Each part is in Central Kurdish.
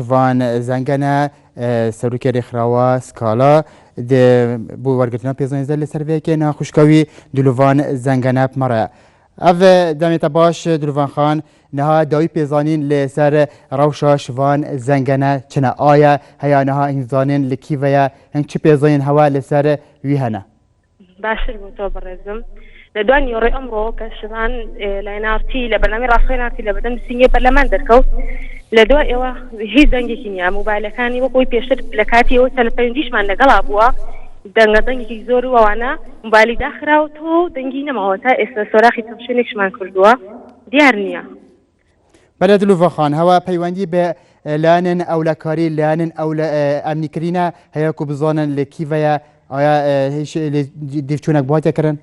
شڤان زەنگەنە سەرۆکی رێکخراوە سکالا بۆ وەرگرتنا پێزانیزە لەسەر ڤێکێ ناخوشکاوی دلوڤان زەنگەنە پمەڕە. ئەڤ دەمێتە باش دلوڤان خان نها داوی پێزانین لەسەر ڕەوشا شڤان زەنگەنە چنە ئایا هەیا نها هنگ زانین لە کیڤەیە هنگ چ پێزانین هەوە لەسەر وی هەنە؟ باشتر بۆ تۆ بەڕێزم لە دوای نیوەڕۆی ئەمڕۆ کە شڤان لای نارتی لە بەرنامەی ڕاستەوخۆی نارتی لە بەردەم نووسینگەی پەرلەمان دەرکەوت لە دوای ئێوە هیچ دەنگێکی نییە مۆبایلەکانی وەک ئەوی پێشتر لە کاتی ئەوەی تەلەفەیوندیشمان لەگەڵا بووە دەنگە دەنگێکی زۆر و ئەوانە مۆبایلی داخراوەتەوە و دەنگی نەماوە تا ئێستا سۆراخی چەند شوێنێکشمان کردووە دیار نییە. بەلێ دلوڤا خان هەوە پەیوەندی بە لایەنێن ئەولەکاری لایەنێن ئەولە ئەمنی کرینە هەیە کو بزانن لە کیڤەیە ئایا هیچ دیرچوونەک بۆ کردن؟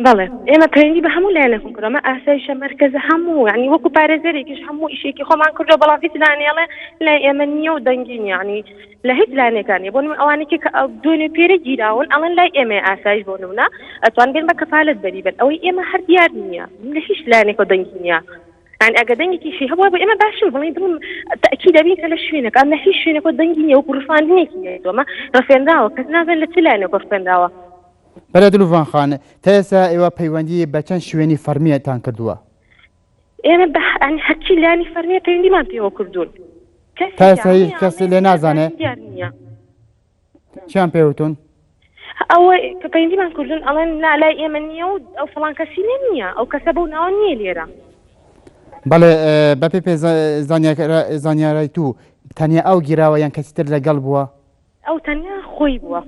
بەڵێ ئێمە پەیوەندی بە هەموو لایەنێکم کردووە ئەمە ئاسایشە مەرکەزە هەموو یعنی وەکو پارێزەرێکیش هەموو ئیشێکی خۆمان کردووە بەڵام هیچ لایەنێڵێ لای ئێمە نییە و دەنگی نییە یعنی لە هیچ لایەنێکان نیە بۆ نمونە ئەوانێکی کە دوێنێ پێرە گیراون ئەڵێن لای ئێمە ئاسایش بۆ نمونە ئەتوان بێن بە کەفالەت بەری بن ئەوەی ئێمە هەر دیار نییە لە هیچ لایەنێکەوە دەنگی نییە یعنی ئەگە دەنگێکیشی هەبووە بۆ ئێمە باشتر بڵێن دڵم تەئکید ئەبین کە لە شوێنەکە لە هیچ شوێنێکەوە دەنگی نییە وەکو ڕفاندنێکی نییە ئەمە ڕفێنراوە کەس نازانێت لە چ لایەنێک ڕفێنراوە. بەرێ دلوڤان خان تا ئێستا ئێوە پەیوەندی بە چەند شوێنی فەرمیتان کردووە؟ ئێمە بە یعنی هەرچی لایەنی فەرمیە پەیوەندیمان پێوە کردوون تا ئێستا هیچ کەس لێ نازانێ؟ دیار نییە. چیان پێ وتون؟ ئەوە کە پەیوەندیمان کردوون ئەڵێن نا لای ئێمە نییە و ئەو فڵان کەسی لێ نییە ئەو کەسە بەو ناوە نییە لێرە. بەڵێ بەپێ پێ زانیارای تو تەنیا ئەو گیراوە یان کەسی تر لەگەڵ بووە؟ ئەو تەنیا خۆی بووە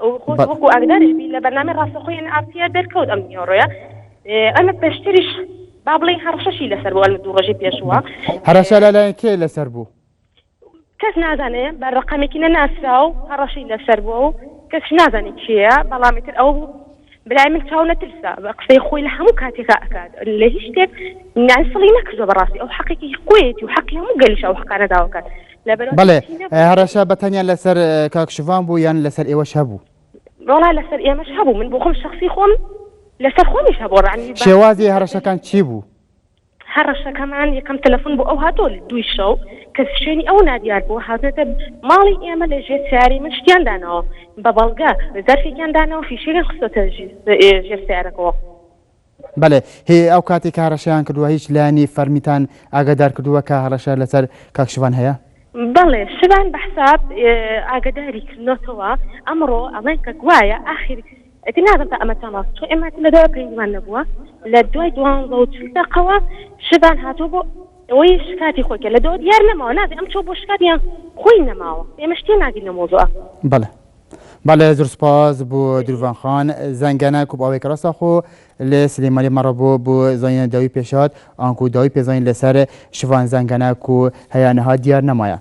وەکو ئاگداریش بی لە بەرنامەی ڕاستەخۆی ئێن ئاڕ تیە دەرکەوت ئەم نیوەڕۆیە ئەمە پێشتریش با بڵێین هەڕەشەشی لەسەر بوو ئەم دوو ڕۆژی پێشووە. هەڕەشە لەلایەن کێ لەسەر بوو؟ کەس نازانێ بە ڕەقەمێکی نەناسراو هەڕەشەی لەسەر بووە و کەسیش نازانێ کێیە، بەڵام ئیتر ئەوە بوو برای من چاو نەترسە بە قسەی خۆی لە هەموو کاتێکا ئەکات لە هیچ شتێک یانی سڵی نەکردووە بەڕاستی ئەو حەقێکی خۆیەتی و حەقی هەموو گەلیشە ئەو حەقانە داوا کات لەبەرئەوە بەڵێ هیچی نەبوو. هەڕەشە بە تەنیا لەسەر کاک شڤان بوو یان لەسەر ئێوەش هەبوو؟ وەڵا لەسەر ئێمەش هەبوو من بۆ خۆم شەخسی خۆم لەسەر خۆمیش هەبوو ڕانی شێوازی هەڕەشەکان چی بوو؟ هەڕەشەکەمان یەکەم تەلەفۆن بۆ ئەو هاتووە لە دووی شەو کە شوێنی ئەو نادیار بووە هاتوونەتە ماڵی ئێمە لە ژێر سەیارەی من شتیان داناوە بە بەڵگە زەرفێکیان داناوە فیشەکیان خستۆتە ژێر سەیارەکەوە. بەڵێ هی ئەو کاتێک کە هەڕەشەیان کردووە هیچ لایەنی فەرمیتان ئاگادار کردووە کە هەڕەشە لەسەر کاک شڤان هەیە؟ بەڵێ شڤان بە حساب ئاگاداری کردنۆتەوە ئەمڕۆ ئەڵێن کە گوایە ئاخیر ئیتر نازانم تا ئەمە چەند ڕاستە چون ئێمە لە دوای پەیوەندیمان نەبووە لە دوای دوانزە و چل دەقەوە شڤان هاتووە بۆ ئەوەی شکاتی خۆی کە لە دۆ دیار نەماوە نازانم ئەم چووە بۆ شکات یان خۆی نەماوە ئێمەش تێناگەین لەو مەوزوعە. بەڵێ بەڵێ زۆر سوپاس بۆ دروڤان خان زەنگەنە کوب ئاوێک ڕاستە خۆ لە سلێمانی مەڕە بۆ بۆ زانینە داوی پێشات ئانکو داوی پێزانین لەسەر شڤان زەنگەنە کو هەیە نەها دیار نەمایە.